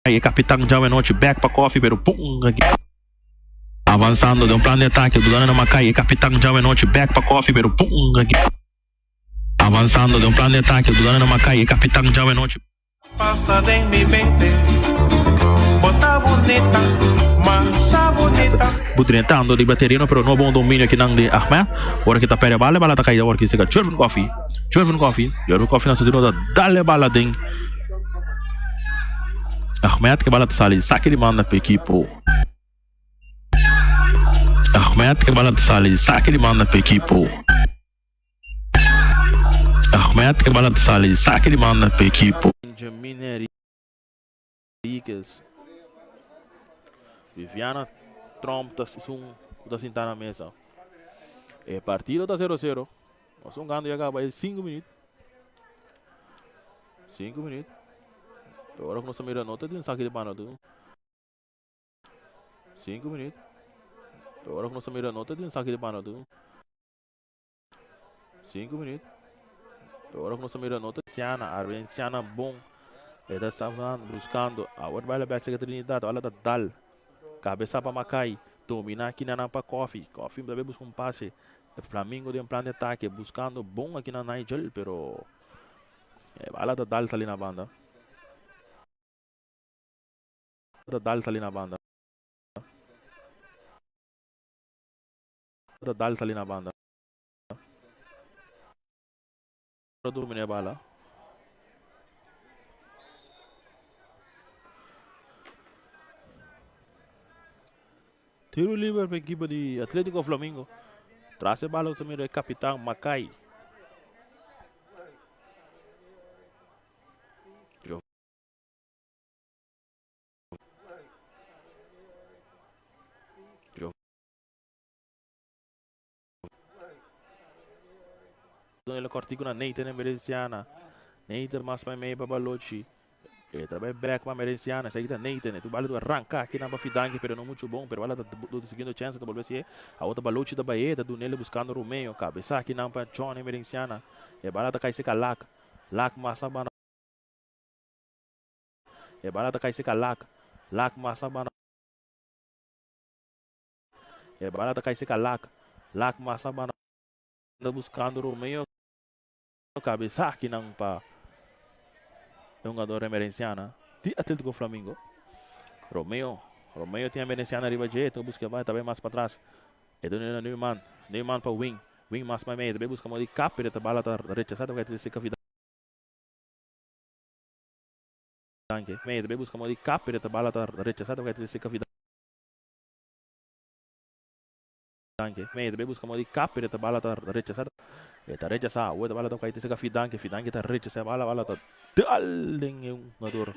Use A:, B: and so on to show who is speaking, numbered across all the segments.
A: E capitan djawe anochi bek pa Koffie pero pum aki. Avansando den un plan di atake dudando na Makai e capitan djawe anochi bek pa Koffie pero pum aki. Avansando den un plan di atake dudando na Makai e capitan djawe anochi.
B: Pasa den mi mente Bo ta bunita, masha bunita.
A: Budrentando riba tereno pero no bon dominio akinan di Ahmed. Ora ki ta perde bala e bala ta kai awor ki seka Jervin Koffie. Jervin Koffie, Jervin Koffie na su turno ta dal e bala den Ahmed ke bala ta sali saki di banda pa ekipo. Ahmed ke bala ta sali saki di banda pa ekipo. Ahmed ke bala ta sali saki di banda pa ekipo. Benjamin Henriquez. Viviana Tromp ta esun ku ta sinta na mesa. E partido ta sero sero. Nos hungando ya kaba e sinku minüt. Sinku minüt. E ora ku nos ta mira no ta tin saki di banda tu. Sinku minüt. E ora ku nos ta mira no ta tin saki di banda tu. Sinku minüt. E ora ku nos ta mira no ta. Siana, Arben Siana bon. E ta buskando. Awor bai la bek serka Trinidad. Ora ta dal. Kabesa pa Makai. Domina kinanan pa Koffie. Koffie ta bai buska un pase. Flamingo den plan di atake. Buskando bon aki na Nigel. Pero e bala ta dal sali na banda. Ta dal sali na banda. Ta dal sali na banda. Ta domina e bala. Tiro liber pa ekipo di Atletico Flamingo. Tras e bala ta mira e kapitan Makai. Donde cortico na Nathan Emerenciana. Nathan mas pa meio pa Balochi. E trabalha back pa Emerenciana. Essa aqui tá Nathan. Tu bala tu arranca aqui na Fidanque, pero não muito bom. Pero bala tá do segundo chance, tá volver se a outra Balochi da Bahia, tá Dunele buscando Romeo. Cabeça aqui na pa John Emerenciana. E bala tá cai seca Lak. Lak mas bana. E bala tá cai seca Lak. Lak mas bana. E bala ta kai seka Lak. Lak mas a banda buskando Romeo. Kabesa akinan pa e hungador Emerenciana di Atletico Flamingo. Romeo, Romeo tin Emerenciana riba dje, ta buska bai, ta bai mas patras. E ta duna Newman, Newman pa Wing, Wing mas pa medio, ta bai buska modo di kap, pero e ta bala ta rechasa, ta bai seka Fidanque. Medio, ta bai buska modo di kap, pero e ta bala ta rechasa, ta bai seka Fidanque. Medio ta bay busca modo di kap pero e ta bala ta rechasa. E ta rechasa. Awor e ta bala ta kai te seka Fidanque. Fidanque ta rechasa e bala. Bala ta dal den e hungador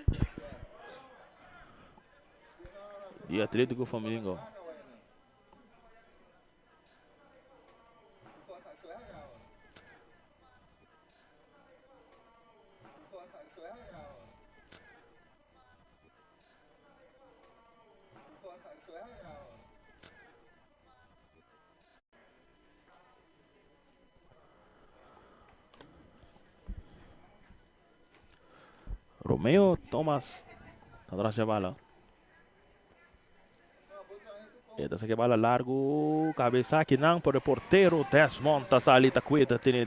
A: di Atletico Flamingo. Romeo Thomas atras dje bala. E ta saki bala largu, kabesa kinan por e portero Desmond ta sali ta kuida tene.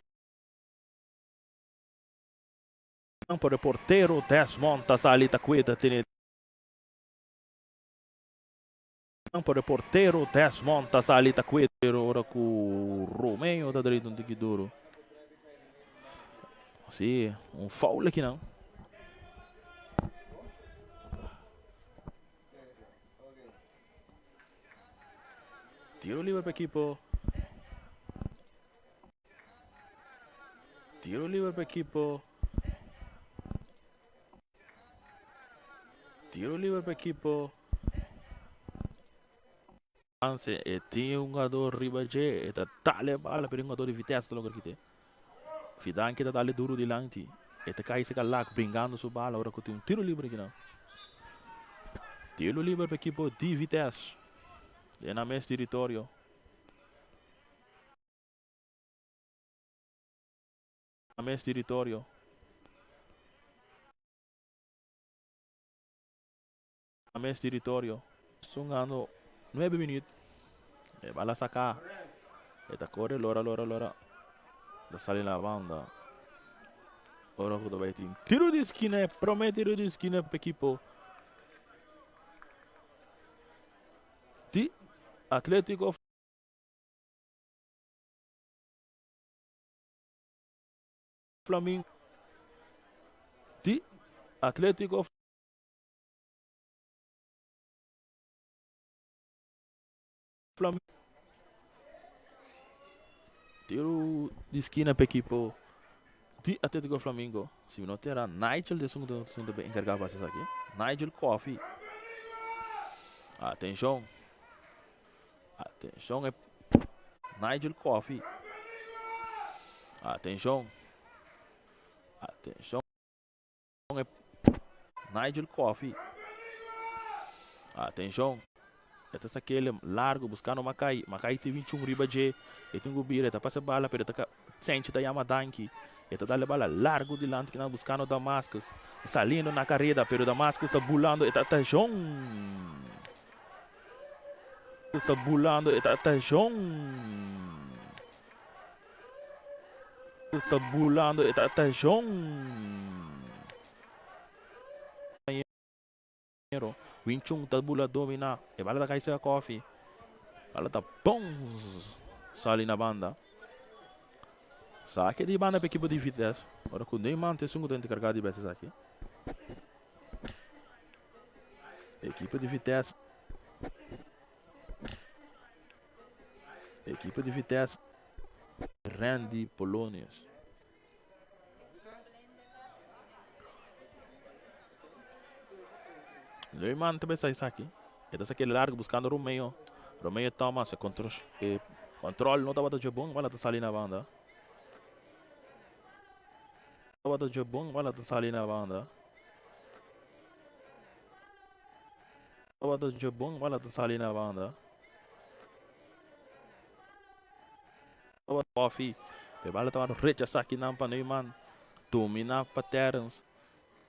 A: Por e portero Desmond ta sali ta kuida tene. Por e portero Desmond ta sali ta kuida. Pero ora ku Romeo ta drenta un tiki duro. Si, un foul akinan. Tiro liber pa ekipo. Tiro liber pa ekipo. Tiro liber pa ekipo. Chance e tin un jugador riba dje e ta dale bala pero e jugador di Vitesse ta logra kite. Fidanque ta dale duro dilanti e ta kai seka lak bringando su bala ora ku tin un tiro liber akinan. Tiro liber pa ekipo di Vitesse den nan mes teritorio. Nan mes teritorio. Mes territorio. Sungando 9 minuut. E bala saca. E ta corre lora lora lora. Ta sali na banda. Ora ku ta bai tin tiro di esquina. E prome tiro di esquina pa equipo di Atletico Flamingo. Di Atletico Flamingo. Tiro di skina pa ekipo di Atletico Flamingo. Si mi no tera Nigel de segundo segundo be encargado pa esaki. Nigel Coffee. Atención. Atención e Nigel Coffee. Atención. Atención. E Nigel Coffee. Atenshon. E ta sakele largo buscando Makai. Makai tin 21 riba dje. E tin ku bira. E ta pasa bala pero e ta ka Senchi ta yama danki. E ta dale bala largo dilanti kinan buscando Damascus. Saliendo na careda pero Damascus ta bulando. E ta atenshon. Ta bulando. E ta atenshon. Ta bulando e ta tension. Wing Chun ta bula domina. E bala ta kai sega Kofi. Bala ta bon sali na banda. Sake di banda pa ekipo di Vitesse. Ora ku Neyman ta esun ku ta enkargá di bes esaki. Ekipo di Vitesse. Ekipo di Vitesse. Randy Polonius. Neumann ta besa esaki. E ta saki largo buscando Romeo. Romeo Thomas e control, e control no tabata dje bon, bala ta sali na banda. Tabata dje bon, bala ta sali na banda. Tabata dje bon, bala ta sali na banda. Koffie. E bala tabata rechasá kinan pa Neumann. Dominá pa Terrence.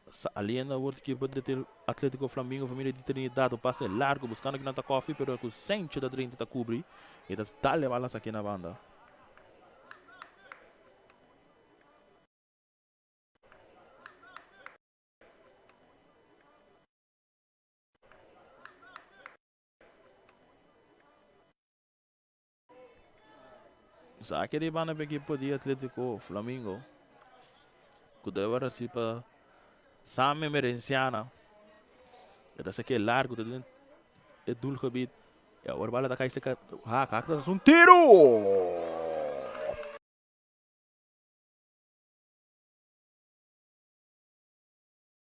A: Saliendo awor di ekipo di Atletico Flamingo familia di Trinidad. Un pase largo buscando kinan ta Koffie pero ku Sencho ta drenta ta kubri. E ta dal e bala aki na banda. Saki di banda pa ekipo di Atletico Flamingo ku debe rasi pa Sami Emerenciana. E ta saki largo ta den e doelgebied. E awor bala ta kai seka Haak. Haak ta hasi un tiro!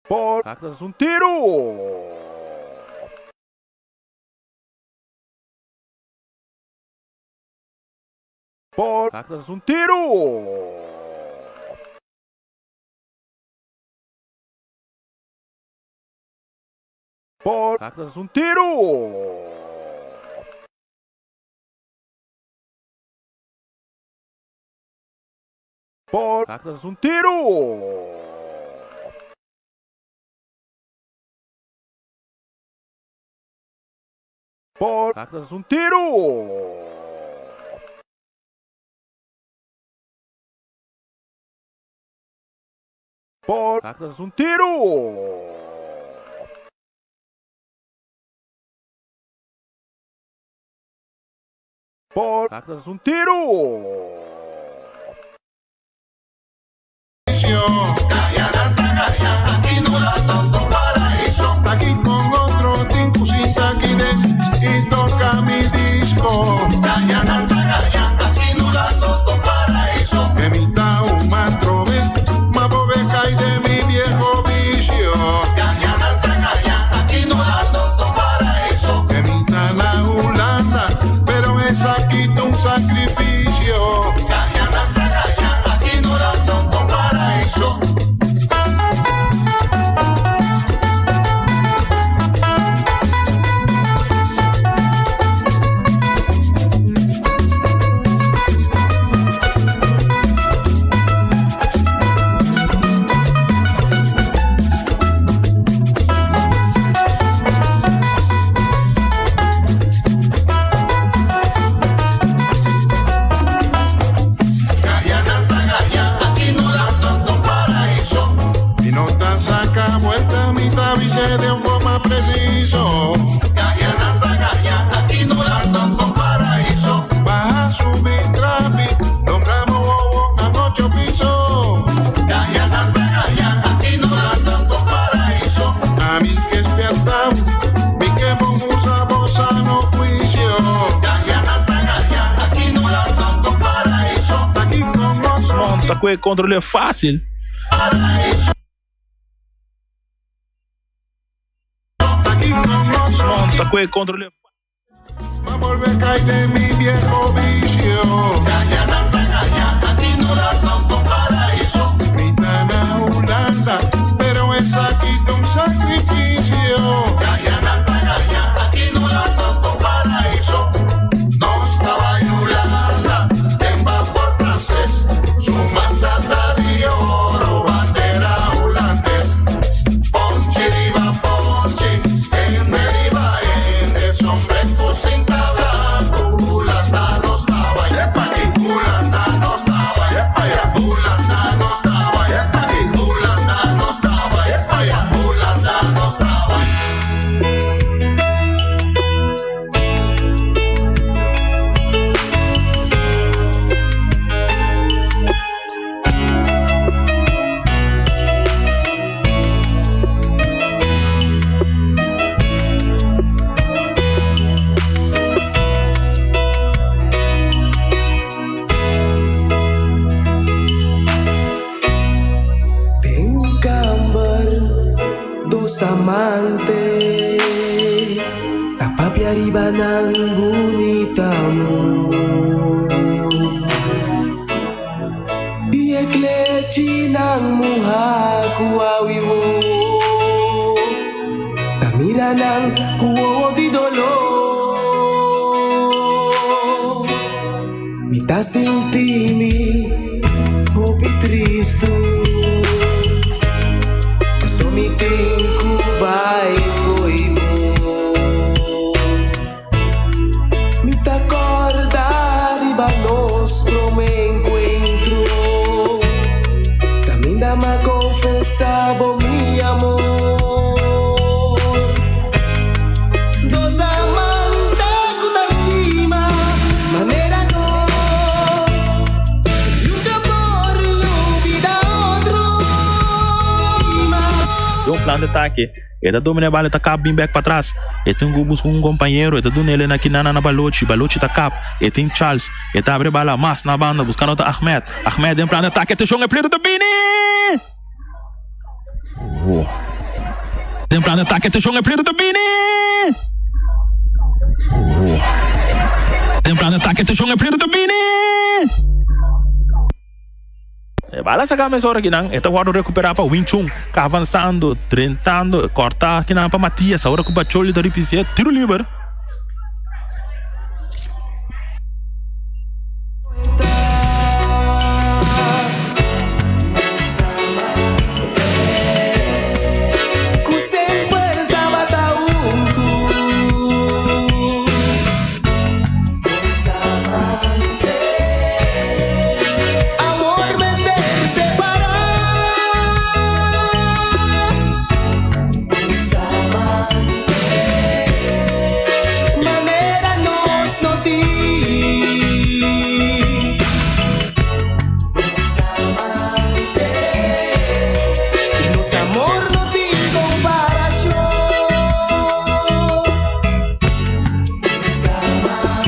A: Haak ta hasi un tiro! Haak ta hasi un tiro! Haak ta hasi un tiro! Haak ta hasi un tiro! Haak ta hasi un tiro! Haak ta hasi un tiro! Haak ta hasi un tiro!
B: Den forma presiso. Gaña ta gaña, aki no ta un paraíso. Baha subi trapi, lombramos wowo na ocho piso. Gaña ta gaña, aki no ta un paraíso. Ami ke spierta, mi ke bon usa bo sano huisio. Gaña ta gaña, aki no ta un paraíso. Aki con otro
A: Ta ku e kontrol'é fásil.
B: paraíso. Aki con otro
A: Ta ku e kontrol'é.
B: Va volver a caer de mi viejo vicio. Gaña, gaña, aquí no la un paraíso. Mi na Holanda, pero es aquí un sacrificio. Gaña, gaña, aquí no la un paraíso. No estaba en Holanda, en vapor francés. Su mastata de oro, bandera holandés. Ponchi riba ponchi, hende riba hende, sombré ku sinta blanku, Hulanda nos ta bai, Hulanda nos ta bai, Hulanda nos ta bai, Hulanda nos ta bai, Hulanda nos ta bai.
C: Den un kamber, dos amante ta papia riba nan bunita amor. I e klechinan muhá ku aw'i wowo ta mira nan ku wowo di doló. Mi ta sinti mi hopi tristu, paso mi tin ku bai fo'i bo. Mi ta kòrda riba nos promé enkuentro, kaminda m'a konfesá bo mi amor. Dos amante ku ta stima manera nos, nunka por lubidá otro.
A: Den un plan di atake, e ta domina e bala, e ta kap bin bek patras. E tin ku buska un kompañero, e ta duna el na kinana na Balochi, Balochi ta kap, e tin Charles, e ta abri e bala mas na banda buskando ta Ahmed, Ahmed den plan di atake, atenshon e pleto ta bini! Den plan di atake, atenshon e pleto ta bini! Den plan di atake, atenshon e pleto ta bini! E bala saka mesora kinan e ta wòrdu rekuperá pa Wing Chun ka avansando, drentando, kòrta kinan pa Matias. Awor ku Bacholi ta ripisié tiro liber.